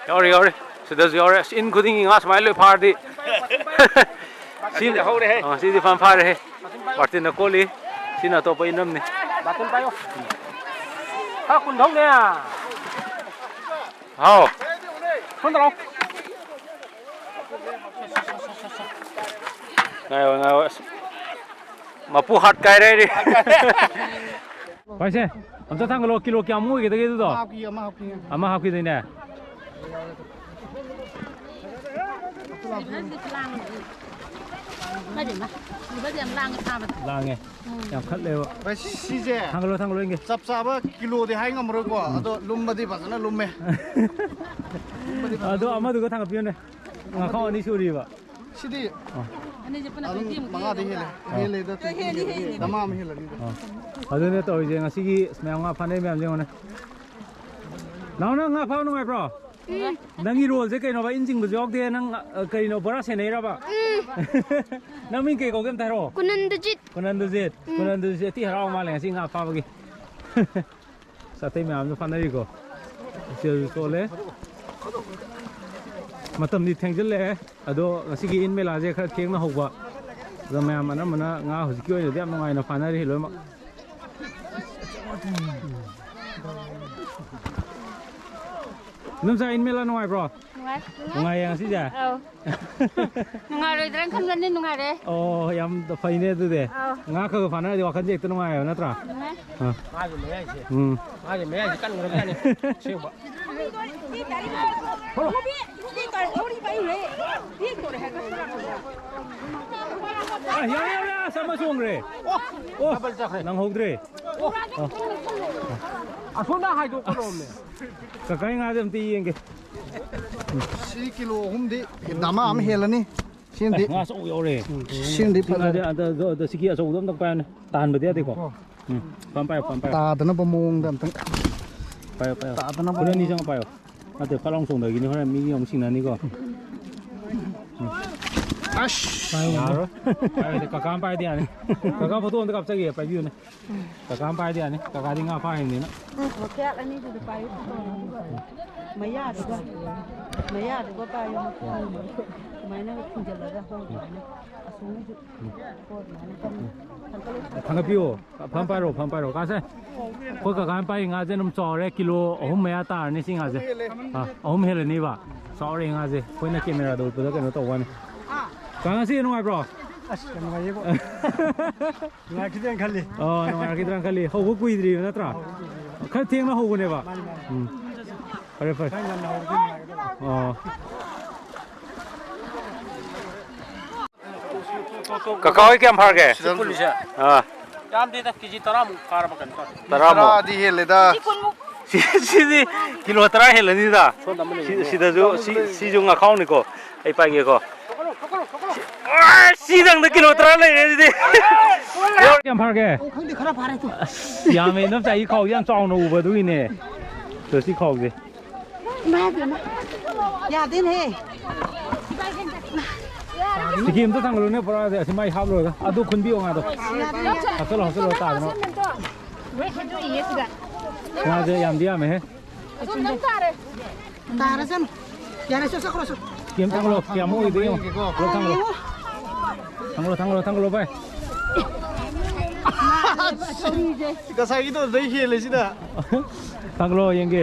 ꯌꯥꯎꯔꯤ, ꯌꯥꯎꯔꯤ꯫ ꯁꯤꯗꯁꯨ ꯌꯥꯎꯔꯦ꯫ ꯑꯁ, ꯏꯟ ꯈꯨꯗꯤꯡꯒꯤ ꯉꯥ ꯁꯨꯃꯥꯏꯅ ꯂꯣꯏ ꯐꯥꯔꯗꯤ꯫ ꯁꯤ-, ꯍꯧꯔꯦꯍꯦ꯫ ꯑ, ꯁꯤꯗꯤ ꯐꯅ ꯐꯥꯔꯦꯍꯦ꯫ ꯕꯥꯔꯇꯤꯟꯅ ꯀꯣꯜꯂꯤ꯫ ꯁꯤꯅ ꯑꯇꯣꯞꯄ ꯏꯟ ꯑꯃꯅꯤ꯫ ꯕꯥꯔꯇꯤꯟ ꯄꯥꯏꯌꯣ꯫ ꯈꯔ ꯀꯨꯟ ꯊꯧꯅꯦ꯫ ꯍꯥꯎ꯫ ꯁꯣꯝꯗ ꯂꯥꯛꯑꯣ꯫ ꯉꯥꯏꯌꯣ, ꯉꯥꯏꯌꯣ꯫ ꯑꯁ, ꯃꯄꯨ ꯍꯥꯠ ꯀꯥꯏꯔꯦ ꯑꯩꯗꯤ꯫ ꯄꯥꯏꯁꯦ, ꯑꯝꯇ ꯊꯥꯡꯒꯠꯂꯣ, ꯀꯤꯂꯣ ꯀꯌꯥꯃꯨꯛ ꯑꯣꯏꯒꯗꯒꯦ ꯑꯗꯨꯗꯣ? ꯑꯃ ꯍꯥꯞꯈꯤꯒꯦ, ꯑꯃ ꯍꯥꯞꯈꯤꯒꯦ꯫ ꯑꯃ ꯍꯥꯞꯈꯤꯗꯣꯏꯅꯦ? ꯏꯃꯥꯏ ꯄꯦꯝꯃ, ꯁꯤꯕꯗꯤ ꯌꯥꯝ ꯂꯥꯡꯉꯦ ꯐꯥꯕꯗ꯫ ꯂꯥꯡꯉꯦ꯫ ꯎꯝ꯫ ꯌꯥꯝ ꯈꯠꯂꯦꯕ꯫ ꯚꯥꯏ, ꯁꯤꯁꯦ ꯊꯥꯡꯒꯠꯂꯣ, ꯊꯥꯡꯒꯠꯂꯣ, ꯌꯦꯡꯒꯦ꯫ ꯆꯞ ꯆꯥꯕ ꯀꯤꯂꯣꯗꯤ ꯍꯥꯏ ꯉꯝꯃꯔꯣꯏꯀꯣ, ꯎꯝ꯫ ꯑꯗꯣ ꯂꯨꯝꯕꯗꯤ ꯐꯖꯅ ꯂꯨꯝꯃꯦ꯫ ꯂꯨꯝꯕꯗꯤ ꯐꯖꯅ ꯑꯗꯣ ꯂꯨꯝꯃꯦ꯫ ꯑꯃꯗꯨꯒ ꯊꯥꯡꯒꯠꯄꯤꯌꯨꯅꯦ꯫ ꯉꯥꯈꯥꯎ ꯑꯅꯤ ꯁꯨꯔꯤꯕ꯫ ꯁꯤꯗꯤ ꯑꯥ꯫ ꯑꯅꯤꯁꯦ ꯄꯨꯟꯅ ꯑꯗꯨꯝ ꯇ꯭ꯋꯦꯟꯇꯤ ꯑꯃꯨꯛ ꯃꯉꯥꯗꯤ ꯄꯤꯔꯦ꯫ ꯍꯦꯜꯂꯦ꯫ ꯑꯥ꯫ ꯍꯦꯜꯂꯦꯗ, ꯇ꯭ꯋꯦꯟꯇꯤ ꯍꯦꯜꯂꯦ, ꯍꯦꯜꯂꯦ꯫ ꯗꯃꯥ ꯑꯃ ꯍꯦꯜꯂꯅꯤꯗ꯫ ꯑꯥ꯫ ꯑꯗꯨꯅꯦ ꯇꯧꯔꯤꯁꯦ, ꯉꯁꯤꯒꯤ ꯃꯌꯥꯝ ꯉꯥ ꯐꯥꯅꯩ ꯃꯌꯥꯝꯁꯦ ꯌꯦꯡꯉꯨꯅꯦ꯫ ꯅꯥꯎ, ꯅꯪ ꯉꯥ ꯐꯥꯕ ꯅꯨꯡꯉꯥꯏꯕ꯭ꯔꯣ? ꯎꯝ꯫ ꯅꯪꯒꯤ ꯔꯣꯜꯁꯦ ꯀꯩꯅꯣꯕ? ꯏꯟ ꯆꯤꯡꯕꯁꯨ ꯌꯥꯎꯗꯦ, ꯅꯪ, ꯑ, ꯀꯩꯅꯣ, ꯕꯣꯔꯥ ꯁꯦꯟꯅꯩꯔꯕ? ꯎꯝ꯫ ꯅꯪ ꯃꯤꯡ ꯀꯩ ꯀꯧꯒꯦ ꯑꯝꯇ ꯍꯥꯏꯔꯛꯑꯣ꯫ ꯀꯨꯅꯟꯗꯖꯤꯠ꯫ ꯀꯨꯅꯟꯗꯖꯤꯠ꯫ ꯎꯝ꯫ ꯀꯨꯅꯟꯗꯖꯤꯠ ꯑꯇꯤ ꯍꯔꯥꯎ ꯃꯥꯜꯂꯦ ꯉꯁꯤ ꯉꯥ ꯐꯥꯕꯒꯤ꯫ ꯑꯁ, ꯑꯇꯩ ꯃꯌꯥꯝꯁꯨ ꯐꯥꯅꯔꯤꯀꯣ꯫ ꯏꯆꯦꯜꯁꯨ ꯆꯣꯜꯂꯦ꯫ ꯃꯇꯝꯗꯤ ꯊꯦꯡꯖꯤꯜꯂꯛꯑꯦ꯫ ꯑꯗꯣ ꯉꯁꯤꯒꯤ ꯏꯟ ꯃꯦꯂꯥꯁꯦ ꯈꯔ ꯊꯦꯡꯅ ꯍꯧꯕ꯫ ꯑꯗꯣ ꯃꯌꯥꯝ ꯑꯅꯝꯕꯅ ꯉꯥ ꯍꯧꯖꯤꯛꯀꯤ ꯑꯣꯏꯅꯗꯤ ꯌꯥꯝ ꯅꯨꯡꯉꯥꯏꯅ ꯐꯥꯅꯔꯤ ꯂꯣꯏꯅꯃꯛ꯫ ꯏꯅꯝꯆꯥ, ꯏꯟ ꯃꯦꯂꯥ ꯅꯨꯡꯉꯥꯏꯕ꯭ꯔꯣ? ꯅꯨꯡꯉꯥꯏ꯫ ꯅꯨꯡꯉꯥꯏꯌꯦ ꯉꯁꯤꯁꯦ? ꯑꯧ꯫ ꯅꯨꯡꯉꯥꯏꯔꯣꯏꯗ꯭ꯔꯥꯅ ꯈꯟꯕꯅꯤ, ꯅꯨꯡꯉꯥꯏꯔꯦ꯫ ꯑꯣ, ꯌꯥꯝ ꯐꯩꯅꯦ ꯑꯗꯨꯗꯤ꯫ ꯑꯧ꯫ ꯉꯥ ꯈꯔ ꯈꯔ ꯐꯥꯅꯔꯗꯤ ꯋꯥꯈꯜꯁꯦ ꯍꯦꯛꯇ ꯅꯨꯡꯉꯥꯏꯌꯦꯕ, ꯅꯠꯇ꯭ꯔꯥ? ꯅꯨꯡꯉꯥꯏ꯫ ꯑꯥ꯫ ꯃꯥꯒꯤ ꯃꯌꯥꯏꯁꯦ, ꯎꯝ꯫ ꯃꯥꯒꯤ ꯃꯌꯥꯏꯁꯦ ꯀꯟꯈ꯭ꯔꯕꯖꯥꯠꯅꯤ, ꯑꯁꯦꯡꯕ꯫ ꯌꯥꯔꯦ, ꯌꯥꯔꯦ, ꯑꯁ, ꯑꯃ ꯆꯣꯡꯈ꯭ꯔꯦ꯫ ꯑꯣ, ꯅꯪꯍꯧꯗ꯭ꯔꯦ꯫ ꯑꯁꯣꯝꯗ ꯍꯥꯏꯗꯣꯛꯀꯗꯧꯕꯅꯦ꯫ ꯀꯀꯥꯏ ꯉꯥꯁꯦ ꯑꯝꯇ ꯌꯦꯡꯒꯦ꯫ ꯁꯤ ꯀꯤꯂꯣ ꯑꯍꯨꯝꯗꯤ ꯗꯃꯥ ꯑꯃ ꯍꯦꯜꯂꯅꯤ꯫ ꯁꯤꯃꯗꯤ ꯑꯦ, ꯉꯥ ꯑꯆꯧꯕ ꯌꯧꯔꯦ꯫ ꯁꯤꯃꯗꯤ ꯁꯤ ꯉꯥꯗꯤ ꯐꯖꯔꯦ꯫ ꯑꯗ, ꯑꯗ, ꯑꯗ, ꯁꯤꯒꯤ ꯑꯆꯧꯕꯗꯣ ꯑꯝꯇ ꯄꯥꯏꯌꯨꯅꯦ꯫ ꯇꯥꯍꯟꯕꯗꯤ ꯌꯥꯗꯦꯀꯣ꯫ ꯎꯝ, ꯄꯥꯝ ꯄꯥꯏꯌꯨ, ꯄꯥꯝ ꯄꯥꯏꯌꯨ꯫ ꯇꯥꯗꯅꯕ ꯃꯑꯣꯡꯗ ꯑꯝꯇꯪ꯫ ꯄꯥꯏꯌꯨ, ꯄꯥꯏꯌꯨ꯫ ꯇꯥꯗꯅꯕ ꯈꯨꯠ ꯑꯅꯤ ꯃꯑꯣꯡꯗ꯫ ꯆꯪꯉ ꯄꯥꯏꯌꯨ꯫ ꯅꯠꯇꯦ, ꯐꯠ ꯂꯥꯎ ꯆꯣꯡꯊꯈꯤꯅꯤ, ꯍꯣꯔꯦꯟ ꯃꯤꯒꯤ ꯑꯃꯨꯛ ꯁꯤꯡꯅꯅꯤꯀꯣ꯫ ꯑꯁ! ꯌꯥꯔꯣꯏ꯫ ꯄꯥꯏꯌꯨꯅꯦ, ꯀꯀꯥ ꯑꯃ ꯄꯥꯏꯔꯗꯤ ꯌꯥꯅꯤ꯫ ꯀꯀꯥ ꯐꯣꯇꯣ ꯑꯝꯇ ꯀꯥꯞꯆꯒꯦ, ꯄꯥꯏꯕꯤꯌꯨꯅꯦ꯫ ꯀꯀꯥ ꯑꯃ ꯄꯥꯏꯔꯗꯤ ꯌꯥꯅꯤ, ꯀꯀꯥꯗꯤ ꯉꯥ ꯐꯥ ꯍꯩꯕꯅꯤꯅ꯫ ꯎꯝ, ꯃꯈ꯭ꯌꯥꯠ ꯑꯅꯤꯗꯨꯗ ꯄꯥꯏꯌꯨ, ꯐꯣꯇꯣ ꯑꯃ꯫ ꯃꯌꯥꯗꯨꯒ, ꯃꯌꯥꯗꯨꯒ ꯄꯥꯏꯌꯨ, ꯃꯈꯣꯡꯗꯣ꯫ ꯁꯨꯃꯥꯏꯅ ꯈꯤꯡꯖꯤꯜꯂꯒ ꯍꯣ, ꯑꯗꯨꯃꯥꯏꯅ꯫ ꯑꯁꯣꯝꯒꯤꯁꯨ ꯍꯣ, ꯑꯗꯨꯃꯥꯏꯅ ꯀꯟꯅ ꯊꯥꯡꯒꯠꯂꯨ꯫ ꯊꯥꯡꯒꯠꯄꯤꯌꯣ, ꯐꯝ ꯄꯥꯏꯔꯣ, ꯐꯝ ꯄꯥꯏꯔꯣ꯫ ꯀꯥꯁꯦ, ꯑꯩꯈꯣꯏ ꯀꯀꯥꯅ ꯄꯥꯏꯔꯤ ꯉꯥꯁꯦ ꯑꯗꯨꯝ ꯆꯥꯎꯔꯦ, ꯀꯤꯂꯣ ꯑꯍꯨꯝ ꯃꯌꯥ ꯇꯥꯔꯅꯤ ꯁꯤ ꯉꯥꯁꯦ꯫ ꯑꯥ, ꯑꯍꯨꯝ ꯍꯦꯜꯂꯅꯤꯕ꯫ ꯆꯥꯎꯔꯦ ꯉꯥꯁꯦ, ꯑꯩꯈꯣꯏꯅ ꯀꯦꯃꯦꯔꯥꯗ ꯎꯠꯄꯗ ꯀꯩꯅꯣ ꯇꯧꯕ ꯋꯥꯅꯤ꯫ ꯀꯥ, ꯉꯁꯤ ꯅꯨꯡꯉꯥꯏꯕ꯭ꯔꯣ? ꯑꯁ, ꯌꯥꯝ ꯅꯨꯡꯉꯥꯏꯌꯦꯕꯣ꯫ ꯅꯨꯡꯉꯥꯏꯈꯤꯗ꯭ꯔꯦꯅ ꯈꯜꯂꯤ꯫ ꯑꯣ, ꯅꯨꯡꯉꯥꯏꯈꯤꯗ꯭ꯔꯦꯅ ꯈꯜꯂꯤ꯫ ꯍꯧꯕ ꯀꯨꯏꯗ꯭ꯔꯤꯕ ꯅꯠꯇ꯭ꯔꯥ? ꯈꯔ ꯊꯦꯡꯅ ꯍꯧꯕꯅꯦꯕ꯫ ꯃꯥꯅꯤ, ꯃꯥꯅꯤ꯫ ꯎꯝ꯫ ꯐꯔꯦ, ꯐꯔꯦ꯫ ꯈꯔ ꯉꯟꯅ ꯍꯧꯕꯗꯤ ꯅꯨꯡꯉꯥꯏꯒꯗꯕ꯫ ꯑꯣ꯫ ꯀꯀꯥ ꯍꯣꯏ ꯀꯌꯥꯝ ꯐꯥꯔꯒꯦ? ꯁꯤꯗ ꯄꯨꯜꯂꯤꯁꯦ? ꯑꯥ꯫ ꯌꯥꯝꯗꯦꯗ, ꯀꯦꯖꯤ ꯇꯔꯥꯃꯨꯛ ꯐꯥꯔꯕ ꯀꯩꯅꯣ ꯇꯧꯔꯦ꯫ ꯇꯔꯥꯃꯨꯛ꯫ ꯇꯔꯥꯗꯤ ꯍꯦꯜꯂꯦꯗ꯫ ꯁꯤ, ꯁꯤꯗꯤ ꯀꯤꯂꯣ ꯇꯔꯥ ꯍꯦꯜꯂꯅꯤꯗ꯫ ꯁꯣꯝꯗ ꯑꯃ ꯂꯩꯌꯦ꯫ ꯁꯤ, ꯁꯤꯗꯁꯨ, ꯁꯤ, ꯁꯤꯁꯨ ꯉꯥꯈꯥꯎꯅꯤꯀꯣ꯫ ꯑꯩ ꯄꯥꯏꯒꯦꯀꯣ꯫ ꯁꯤ, ꯑꯥ, ꯁꯤꯗꯪꯗ ꯀꯤꯂꯣ ꯇꯔꯥ ꯂꯩꯔꯦ ꯑꯗꯨꯗꯤ꯫ ꯀꯌꯥꯝ ꯐꯥꯔꯒꯦ? ꯑꯣ, ꯈꯪꯗꯦ, ꯈꯔ ꯐꯥꯔꯦ ꯇꯨ꯫ ꯑꯁ, ꯌꯥꯝꯃꯦ, ꯏꯅꯝꯆꯥ, ꯑꯩ ꯈꯥꯎꯁꯦ ꯌꯥꯝ ꯆꯥꯎꯅ ꯎꯕ ꯑꯗꯨꯒꯤꯅꯦ꯫ ꯇꯨ, ꯁꯤ ꯈꯥꯎꯁꯦ꯫ ꯏꯃꯥ ꯏꯕꯦꯝꯃ꯫ ꯌꯥꯗꯦꯅꯦꯍꯦ꯫ ꯇꯤꯀꯤ ꯑꯝꯇ ꯊꯥꯡꯒꯠꯂꯨꯅꯦ, ꯄꯨꯔꯥ ꯑꯁꯤ ꯃꯥꯏ ꯍꯥꯞꯂꯨꯔꯒ꯫ ꯑꯗꯨ ꯈꯨꯟꯕꯤꯌꯣ ꯉꯥꯗꯣ꯫ ꯌꯥꯗꯦ, ꯌꯥꯗꯦ꯫ ꯍꯥꯞꯆꯜꯂꯣ, ꯍꯥꯞꯆꯜꯂꯣ, ꯇꯥꯗꯅꯕ꯫ ꯉꯥꯁꯦ ꯌꯥꯝꯗꯤ ꯌꯥꯝꯃꯦꯍꯦ꯫ ꯇꯥꯔꯁꯅꯨ꯫ ꯌꯥꯔꯦ, ꯆꯠ-, ꯆꯠꯈ꯭ꯔꯣ, ꯆꯠ-꯫ ꯀꯦꯝ ꯊꯥꯡꯒꯠꯂꯣ, ꯀꯌꯥꯃꯨꯛ ꯑꯣꯏꯗꯣꯏꯅꯣ? ꯄꯨꯂꯞ ꯊꯥꯡꯒꯠꯂꯣ꯫ ꯊꯥꯡꯒꯠꯂꯣ, ꯊꯥꯡꯒꯠꯂꯣ, ꯊꯥꯡꯒꯠꯂꯣ, ꯚꯥꯏ꯫ ꯉꯁꯥꯏꯒꯤꯗꯣ ꯑꯗꯨꯗꯩ ꯍꯦꯜꯂꯦ ꯁꯤꯗ꯫ ꯊꯥꯡꯒꯠꯂꯣ, ꯌꯦꯡꯒꯦ꯫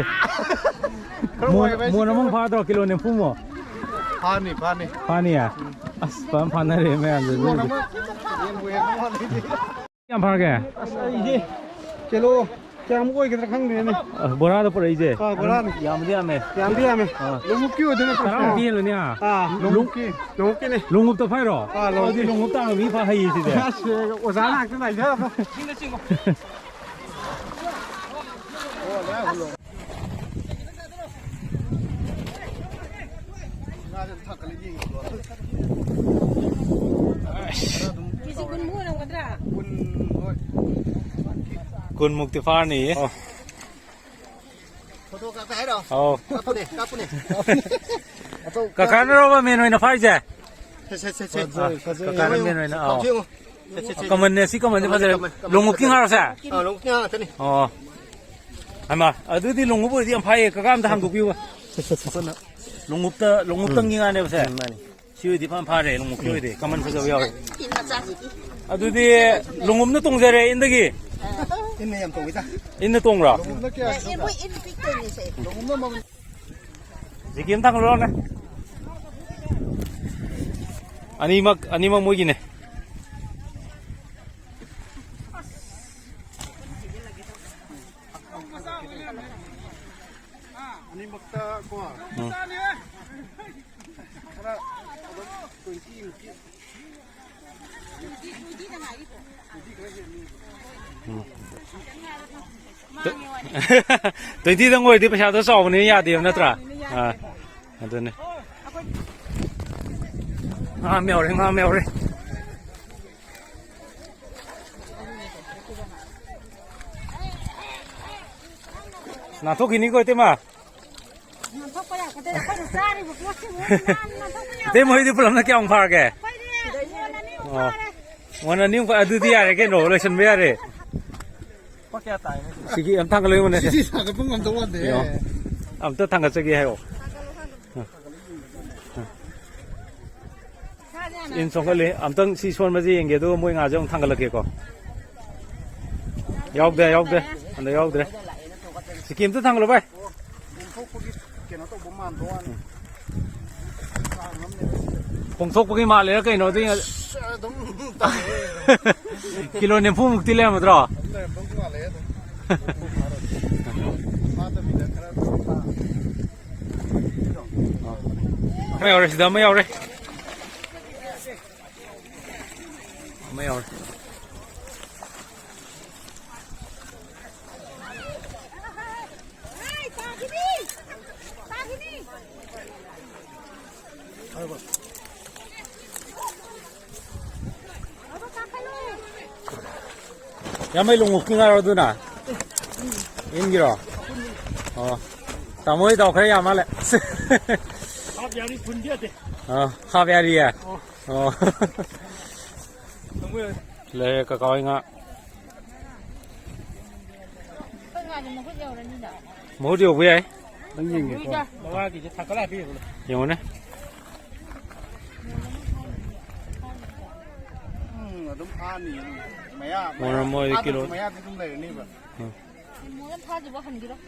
ꯈꯔ ꯃꯣꯟ, ꯋꯥꯏ, ꯚꯥꯏ, ꯃꯣꯟ ꯁꯤ ꯑꯃꯃꯨꯛ ꯈꯔ ꯐꯥꯗ꯭ꯔꯣ? ꯀꯤꯂꯣ ꯅꯤꯐꯨꯃꯨꯛ? ꯐꯥꯅꯤ, ꯐꯥꯅꯤ꯫ ꯐꯥꯅꯤꯌꯦ? ꯑꯁ, ꯐꯖꯅ ꯐꯥꯅꯔꯦ ꯃꯌꯥꯝꯁꯦ꯫ ꯃꯣꯟ ꯑꯃ ꯌꯦꯟꯕꯨ ꯍꯦꯟꯕ ꯃꯥꯜꯂꯦ꯫ ꯀꯌꯥꯝ ꯐꯥꯔꯒꯦ? ꯑꯁ, ꯑꯩꯁꯦ ꯀꯤꯂꯣ ꯀꯌꯥꯃꯨꯛ ꯑꯣꯏꯒꯗ꯭ꯔꯥ ꯈꯪꯗꯦꯅꯦ꯫ ꯑ, ꯕꯣꯔꯥꯗ ꯄꯨꯔꯛꯏꯁꯦ꯫ ꯑꯥ, ꯕꯣꯔꯥꯗ꯫ ꯌꯥꯝꯗꯤ ꯌꯥꯝꯃꯦ꯫ ꯌꯥꯝꯗꯤ ꯌꯥꯝꯃꯦ꯫ ꯑꯥ꯫ ꯂꯣꯡꯎꯞꯀꯤ ꯑꯣꯏꯗꯣꯏ ꯅꯠꯇ꯭ꯔꯣ? ꯇꯔꯥꯃꯨꯛꯇꯤ ꯍꯦꯜꯂꯅꯤ, ꯑꯥ꯫ ꯑꯥ, ꯂꯣꯡꯎꯞꯀꯤ꯫ ꯂꯣꯡꯎꯞꯀꯤꯅꯦ꯫ ꯂꯣꯡꯎꯞꯇ ꯐꯥꯏꯔꯣ? ꯑꯥ, ꯂꯣꯡꯎꯞꯀꯤ꯫ ꯑꯗꯨꯗꯤ ꯂꯣꯡꯎꯞ ꯇꯥꯡꯕ ꯃꯤ ꯐꯥ ꯍꯩꯌꯦ ꯁꯤꯗꯤ꯫ ꯑꯁ, ꯑꯣꯖꯥ ꯉꯥꯛꯇ ꯉꯥꯏꯖꯔꯕ꯫ ꯀꯦꯖꯤ ꯀꯨꯟꯃꯨꯛ ꯑꯣꯏꯔꯝꯒꯗ꯭ꯔꯥ? ꯀꯨꯟꯃꯨꯛꯇꯤ ꯐꯥꯔꯅꯤꯌꯦ꯫ ꯑꯣ꯫ ꯐꯣꯇꯣ ꯀꯥꯞꯀꯦ ꯍꯥꯏꯔꯣ? ꯑꯧ꯫ ꯀꯥꯞꯄꯨꯅꯦ, ꯀꯥꯞꯄꯨꯅꯦ꯫ ꯀꯥꯞꯄꯨꯅꯦ꯫ ꯀꯀꯥꯅꯔꯣꯕ ꯃꯦꯟ ꯑꯣꯏꯅ ꯐꯥꯏꯁꯦ? ꯁꯦ, ꯁꯦ, ꯁꯦ, ꯁꯦ꯫ ꯐꯖꯩ, ꯐꯖꯩ꯫ ꯀꯀꯥꯅ ꯃꯦꯟ ꯑꯣꯏꯅ, ꯑꯧ꯫ ꯌꯦꯡꯉꯣ, ꯌꯦꯡꯉꯣ꯫ ꯁꯦ, ꯁꯦ, ꯁꯦ, ꯁꯦ꯫ ꯀꯃꯟꯅꯦ, ꯁꯤ ꯀꯃꯟꯁꯦ ꯀꯃꯟꯅꯦ, ꯐꯖꯔꯦ꯫ ꯀꯃꯟ, ꯀꯃꯟ ꯂꯣꯡꯎꯞꯀꯤ ꯐꯖꯔꯦ꯫ ꯉꯥꯔꯣꯁꯦ? ꯑꯥ, ꯂꯣꯡꯎꯞꯀꯤ ꯉꯥ ꯉꯥꯛꯇꯅꯤ꯫ ꯑꯣ꯫ ꯍꯩꯃꯥ, ꯑꯗꯨꯗꯤ ꯂꯣꯡꯎꯞ ꯑꯣꯏꯔꯗꯤ ꯌꯥꯝ ꯐꯥꯏꯌꯦ꯫ ꯀꯀꯥ ꯑꯝꯇ ꯍꯥꯡꯗꯣꯛꯄꯤꯌꯨꯕ꯫ ꯁꯦ, ꯁꯦ, ꯁꯦ, ꯁꯦ꯫ ꯂꯣꯡꯎꯞꯇ, ꯂꯣꯡꯎꯞꯇꯪꯒꯤ ꯎꯝ꯫ ꯉꯥꯅꯦꯕ ꯁꯦ? ꯎꯝ, ꯃꯥꯅꯤ꯫ ꯁꯤ ꯑꯣꯏꯗꯤ ꯐꯅ ꯐꯥꯔꯦ, ꯂꯣꯡꯎꯞꯀꯤ ꯎꯝ꯫ ꯑꯣꯏꯗꯤ꯫ ꯀꯃꯟ ꯐꯖꯕ ꯌꯥꯎꯔꯦ꯫ ꯏꯟ ꯃꯆꯥꯁꯤꯗꯤ꯫ ꯑꯗꯨꯗꯤ ꯂꯣꯡꯎꯞꯅ ꯇꯣꯡꯖꯔꯦ, ꯏꯟꯗꯒꯤ꯫ ꯏꯟꯅ ꯌꯥꯝ ꯇꯣꯡꯉꯤꯗ꯫ ꯏꯟꯅ ꯇꯣꯡꯕ꯭ꯔꯣ? ꯂꯣꯡꯎꯞꯅ ꯀꯌꯥ ꯑꯦ, ꯃꯣꯏ ꯏꯟ ꯄꯤꯛꯇꯣꯏꯅꯦ ꯁꯦ꯫ ꯂꯣꯡꯎꯞꯅ ꯃꯃꯜ ꯖꯤꯀꯤ ꯑꯃ ꯊꯥꯡꯒꯠꯂꯛꯑꯣꯅꯦ꯫ ꯑꯅꯤꯃꯛ, ꯑꯅꯤꯃꯛ ꯃꯣꯏꯒꯤꯅꯦ꯫ ꯑꯅꯤꯃꯛꯇ ꯀꯣ꯫ ꯎꯝ꯫ ꯈꯔ ꯑꯗꯨꯝ twenty ꯃꯨꯛꯀꯤ꯫ ꯎꯝ꯫ Twenty ꯗꯪ ꯑꯣꯏꯔꯗꯤ ꯄꯩꯁꯥꯗꯣ ꯆꯥꯎꯕꯅꯤꯅ ꯌꯥꯗꯦꯕ ꯅꯠꯇ꯭ꯔꯥ? ꯑꯥ, ꯑꯗꯨꯅꯦ꯫ ꯉꯥ ꯑꯃ ꯌꯥꯎꯔꯦ, ꯉꯥ ꯑꯃ ꯌꯥꯎꯔꯦ꯫ ꯅꯥꯟꯊꯣꯛꯈꯤꯅꯤꯀꯣ, ꯏꯇꯩꯃ꯫ ꯅꯥꯟꯊꯣꯛꯄ ꯌꯥꯄꯣꯠꯇꯦ, ꯑꯩꯈꯣꯏꯅ ꯆꯥꯔꯤꯕ ꯄꯣꯠꯁꯤꯕꯨ ꯅꯥꯟ-, ꯅꯥꯟꯊꯣꯛꯄ ꯌꯥꯄꯣꯠꯇꯦ꯫ ꯏꯇꯩꯃ ꯍꯣꯏꯗꯤ ꯄꯨꯂꯞꯅ ꯀꯌꯥꯃꯨꯛ ꯐꯥꯔꯒꯦ? ꯑꯩꯈꯣꯏꯗꯤ ꯃꯣꯟ ꯑꯅꯤ ꯑꯃꯨꯛ ꯑꯣ꯫ ꯐꯥꯔꯦ꯫ ꯃꯣꯟ ꯑꯅꯤ ꯑꯃꯨꯛ ꯐꯥ-, ꯑꯗꯨꯗꯤ ꯌꯥꯔꯦ ꯀꯩꯅꯣ, ꯂꯣꯏꯁꯟꯕ ꯌꯥꯔꯦ꯫ ꯂꯨꯄꯥ ꯀꯌꯥ ꯇꯥꯏꯅꯣ ꯁꯤꯗꯤ? ꯁꯤꯒꯤ ꯑꯝ ꯊꯥꯡꯒꯠꯂꯣ, ꯑꯩꯉꯣꯟꯗ꯫ ꯁꯤꯗꯤ ꯁꯥꯒꯠꯄ ꯉꯝꯗꯧ ꯃꯥꯟꯗꯦ꯫ ꯌꯦꯡꯉꯣ꯫ ꯑꯝꯇ ꯊꯥꯡꯒꯠꯆꯒꯦ ꯍꯥꯏꯌꯣ꯫ ꯏꯟ ꯆꯣꯡꯈꯠꯂꯤ꯫ ꯑꯝꯇꯪ ꯁꯤ ꯁꯣꯟꯕꯁꯦ ꯌꯦꯡꯒꯦ, ꯑꯗꯨꯒ ꯃꯣꯏ ꯉꯥꯁꯦ ꯑꯃꯨꯛ ꯊꯥꯡꯒꯠꯂꯛꯀꯦꯀꯣ꯫ ꯌꯥꯎꯗꯦ, ꯌꯥꯎꯗꯦ꯫ ꯑꯝꯇ ꯌꯥꯎꯗ꯭ꯔꯦ꯫ ꯁꯤꯀꯤ ꯑꯝꯇ ꯊꯥꯡꯒꯠꯂꯣ, ꯚꯥꯏ꯫ ꯊꯣꯛꯄꯒꯤ ꯀꯩꯅꯣ ꯇꯧꯕ ꯃꯥꯟꯕ ꯋꯥꯅꯤ꯫ ꯈꯣꯡꯊꯣꯛꯄꯒꯤ ꯃꯥꯜꯂꯦꯔꯥ ꯀꯩꯅꯣ, ꯑꯗꯨꯏ ꯉ-, ꯑꯁ, ꯑꯗꯨꯝ ꯇꯥꯏꯌꯦ꯫ ꯀꯤꯂꯣ ꯅꯤꯐꯨ ꯃꯨꯛꯇꯤ ꯂꯩꯔꯝꯃꯗ꯭ꯔꯣ? ꯑꯗꯨꯝ ꯂꯩꯔꯝꯗꯧ ꯃꯥꯜꯂꯦ ꯑꯗꯨꯝ꯫ ꯑꯃ ꯌꯥꯎꯔꯦ, ꯁꯤꯗ ꯑꯃ ꯌꯥꯎꯔꯦ꯫ ꯑꯃ ꯌꯥꯎꯔꯦ꯫ ꯌꯥꯝꯃꯩ ꯂꯣꯡꯎꯞꯀꯤ ꯉꯥꯔꯣ ꯑꯗꯨꯅ? ꯏꯟꯒꯤꯔꯣ? ꯑꯣ꯫ ꯇꯥꯃꯣ ꯍꯣꯏ ꯗꯥꯎ ꯈꯔ ꯌꯥꯝ ꯃꯥꯜꯂꯦ꯫ ꯍꯥꯞ ꯌꯥꯔꯤ ꯐꯨꯟꯗꯤ ꯌꯥꯗꯦ꯫ ꯑꯣ, ꯍꯥꯞ ꯌꯥꯔꯤꯌꯦ? ꯑꯣ꯫ ꯑꯣ꯫ ꯊꯝꯃꯣ ꯌꯥꯔꯦ꯫ ꯂꯩꯔꯦ ꯀꯀꯥ ꯍꯣꯏ ꯉꯥ꯫ ꯑꯩꯈꯣꯏ ꯉꯥꯗꯤ ꯃꯍꯨꯠ ꯌꯧꯔꯅꯤꯗ꯫ ꯃꯍꯨꯠ ꯌꯧꯕ ꯌꯥꯏ꯫ ꯅꯪ ꯌꯦꯡꯒꯦꯀꯣ꯫ ꯃꯃꯥꯒꯤꯁꯦ ꯊꯥꯡꯒꯠꯂ ꯍꯥꯞꯄꯤꯔꯕꯅꯦ꯫ ꯌꯦꯡꯉꯨꯅꯦ꯫ ꯎꯝ, ꯑꯗꯨꯝ ꯐꯥꯅꯤ꯫ ꯃꯌꯥ, ꯃꯣꯔꯝ ꯃꯣꯏꯗꯤ ꯐꯥꯗ꯭ꯔꯁꯨ ꯀꯤꯂꯣ꯫ ꯃꯌꯥꯗꯤ ꯑꯗꯨꯝ ꯂꯩꯔꯅꯤꯕ꯫ ꯎꯝ꯫ ꯃꯣꯔꯝ ꯐꯥꯗ꯭ꯔꯤꯕꯧ ꯍꯟꯈꯤꯔꯣꯏ꯫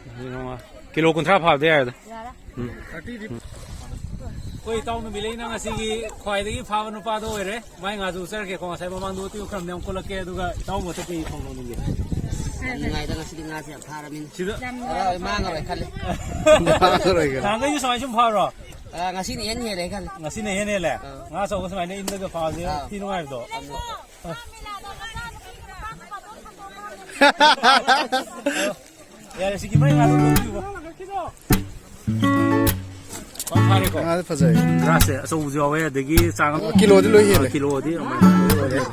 ꯀꯤꯂꯣ ꯀꯨꯟꯊ꯭ꯔꯥ ꯐꯥꯕꯗꯤ ꯌꯥꯔꯦꯗ꯫ ꯌꯥꯔꯦ꯫ ꯎꯝ꯫ ꯊꯥꯔꯇꯤꯗꯤ꯫ ꯑꯩꯈꯣꯏ ꯏꯇꯥꯎ ꯅꯨꯃꯤꯠꯂꯩꯅ ꯉꯁꯤꯒꯤ ꯈ꯭ꯋꯥꯏꯗꯒꯤ ꯐꯥꯕ ꯅꯨꯄꯥꯗꯣ ꯑꯣꯏꯔꯦ꯫ ꯃꯥꯏ ꯉꯥꯁꯨ ꯎꯆꯔꯒꯦꯀꯣ꯫ ꯉꯁꯥꯏ ꯃꯃꯥꯡꯗ ꯎꯇꯤ ꯈꯔ ꯃꯌꯥꯝ ꯀꯣꯠꯂꯛꯀꯦ, ꯑꯗꯨꯒ ꯏꯇꯥꯎ ꯃꯊꯛꯇꯒꯤ ꯊꯣꯡ ꯂꯣꯟꯅꯤꯡꯒꯦ꯫ ꯌꯥꯝ ꯅꯨꯡꯉꯥꯏꯗ ꯉꯁꯤꯗꯤ ꯉꯥꯁꯦ ꯌꯥꯝ ꯐꯥꯔꯕꯅꯤꯅ꯫ ꯁꯤꯗ ꯌꯥꯝ ꯅꯨꯡꯉꯥꯏꯕ ꯍꯔꯥꯎꯋꯦ, ꯃꯥꯡꯉꯔꯣꯏ ꯈꯜꯂꯦ꯫ ꯃꯥꯡꯉꯔꯣꯏ ꯈꯜꯂꯦ꯫ ꯅꯍꯥꯟꯈꯩꯁꯨ ꯁꯨꯃꯥꯏꯅ ꯁꯨꯝ ꯐꯥꯕ꯭ꯔꯣ? ꯑꯥ, ꯉꯁꯤꯅ ꯏꯍꯦꯟ ꯍꯦꯜꯂꯦ ꯈꯜꯂꯦ꯫ ꯉꯁꯤꯅ ꯏꯍꯦꯟ ꯍꯦꯜꯂꯦ? ꯑꯥ꯫ ꯉꯥ ꯑꯆꯧꯕ ꯁꯨꯃꯥꯏꯅ ꯏꯟꯗꯒ ꯐꯥꯕꯁꯦ ꯑꯥ꯫ ꯊꯤ ꯅꯨꯡꯉꯥꯏꯕꯗꯣ꯫ ꯑꯗꯨ ꯌꯥꯔꯦ, ꯁꯤꯒꯤ ꯃꯩ ꯉꯥꯗꯣ ꯂꯧꯕꯤꯌꯨꯀꯣ꯫ ꯐꯥꯔꯦꯀꯣ꯫ ꯉꯥꯁꯦ ꯐꯖꯩ꯫ ꯒ꯭ꯔꯥꯁꯁꯦ ꯑꯆꯧꯕꯁꯨ ꯌꯥꯎꯋꯦ, ꯑꯗꯒꯤ ꯆꯥꯡ ꯑꯃ ꯀꯤꯂꯣꯗꯤ ꯂꯣꯏ ꯍꯦꯜꯂꯦ꯫ ꯀꯤꯂꯣꯗꯤ ꯑꯗꯨꯃꯥꯏꯅ ꯂꯣꯏ ꯍꯦꯜꯂꯦ꯫